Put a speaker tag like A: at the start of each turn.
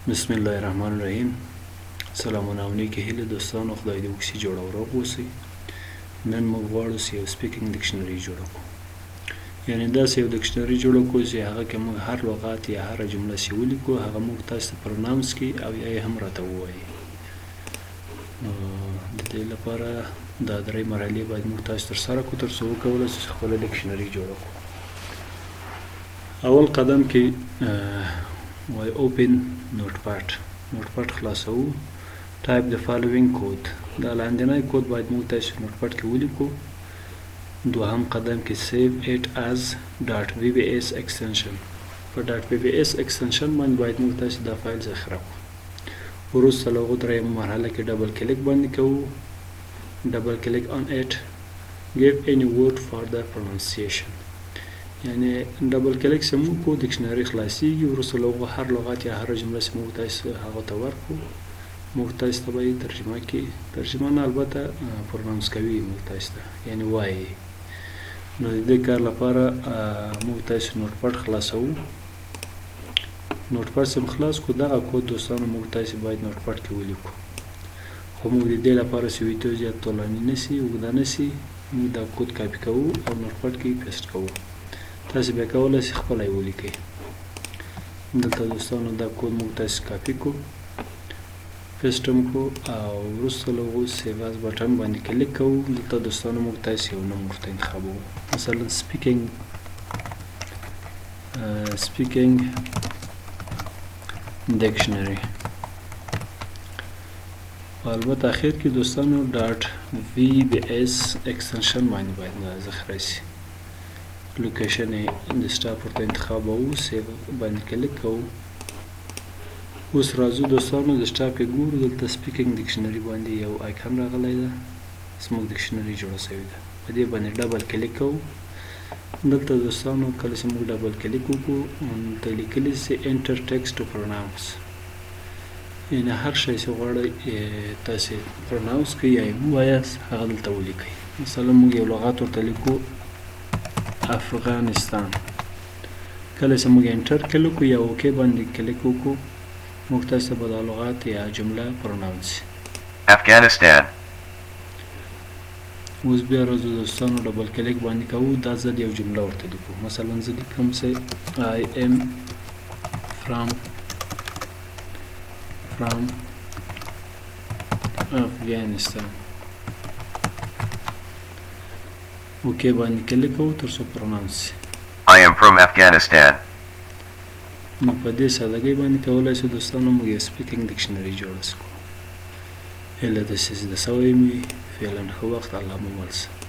A: بسم الله الرحمن الرحیم. سلامونه او نیکې هیلې دوستانو، خدای دې وکړي جوړ او روغ اوسئ. نن موږ غواړو چې یو speaking dictionary جوړه کړو، یعنې داسې یو dictionary جوړه کړو چې هغه کې موږ هر لغت یا هره جمله چې ولیکو، هغه موږ تاسو ته pronounce کړي او یا یې هم راته ووایي. نو د دې لپاره دا درې مرحلې باید موږ تاسو ترسره کړو، تر څو وکولای شو چې خپله dictionary جوړه کړو. اول قدم کې وای open Notepad، Notepad خلاصوو. Type the following code، دا لاندنی کود باید موږ تاسو Notepad کې ولیکو. دوهم قدم کې save it as .vbs extension، په .vbs extension باندې باید موږ تاسو دا فایل ذخیره کړو. وروسته له هغو درېیمه مرحله کې double click باندې کوو. Double click on it, give any word for the pronunciation، یعنی double click چې موږ کو، dictionary خلاصیږي. وروسته له هغو هر لغت یا هره جمله چې موږ تاسو هغه ته ورکړو، موږ تاسو ته به یې ترجمه کړي، ترجمه نه، البته pronounce کوي موږ تاسو ته، یعنی وایي. نو د دې کار لپاره موږ تاسو Notepad خلاصوو. Notepad چې خلاص کو، دغه کود دوستانو موږ تاسو باید Notepad کې ولیکو. خو موږ د دې لپاره چې ویډیو زیات طولاني نه سي، اوږده نه سي، موږ دا کود کاپي کوو او Notepad کې paste کوو. تاسو بیا کولای شئ خپله یې ولیکئ. دلته دوستانو دا کود موږ تاسو کاپي کو، paste هم کو او وروسته له هغو save as button باندې کلیک کوو. دلته دوستانو موږ تاسو یو نوم ورته انتخابوو، مثلا speaking dictionary. البته اخر کې دوستانو .vbs extension باندې باید ذخیره شي. Location یې desktop ورته انتخابوو، save باندې کلیک کوو. اوس راځو دوستانو، desktop کې ګورو، دلته speaking dictionary باندې یو icon راغلی ده، زموږ dictionary جوړه شوې ده. په دې باندې double click کوو. دلته دوستانو کله چې موږ double click وکړو، دلته لیکلي چې enter text to pronounce، یعنی هر شی چې غواړئ تاسې pronounce کړئ یا یې ووایاست، هغه دلته ولیکئ. مثلا موږ یو لغت ورته لیکو، افغانستان. کله چې موږ enter click کړو یا okay باندې کلیک وکړو، موږ تاسو ته به دا لغت یا جمله pronounce.
B: Afghanistan.
A: اوس بیا راځو دوستانو، double click باندې کوو. دا ځل یو جمله ورته لیکو. مثلا زه لیکم چې I am from Afghanistan. Okay باندې کلیک کوو تر څو pronounce شي.
B: I am from Afghanistan.
A: نو په دې سادهګۍ باندې کولای شو دوستانو موږ یو speaking dictionary جوړه کړو. هیله ده چې زده سوی مې. فعلا ښه وخت، الله مو مل شه.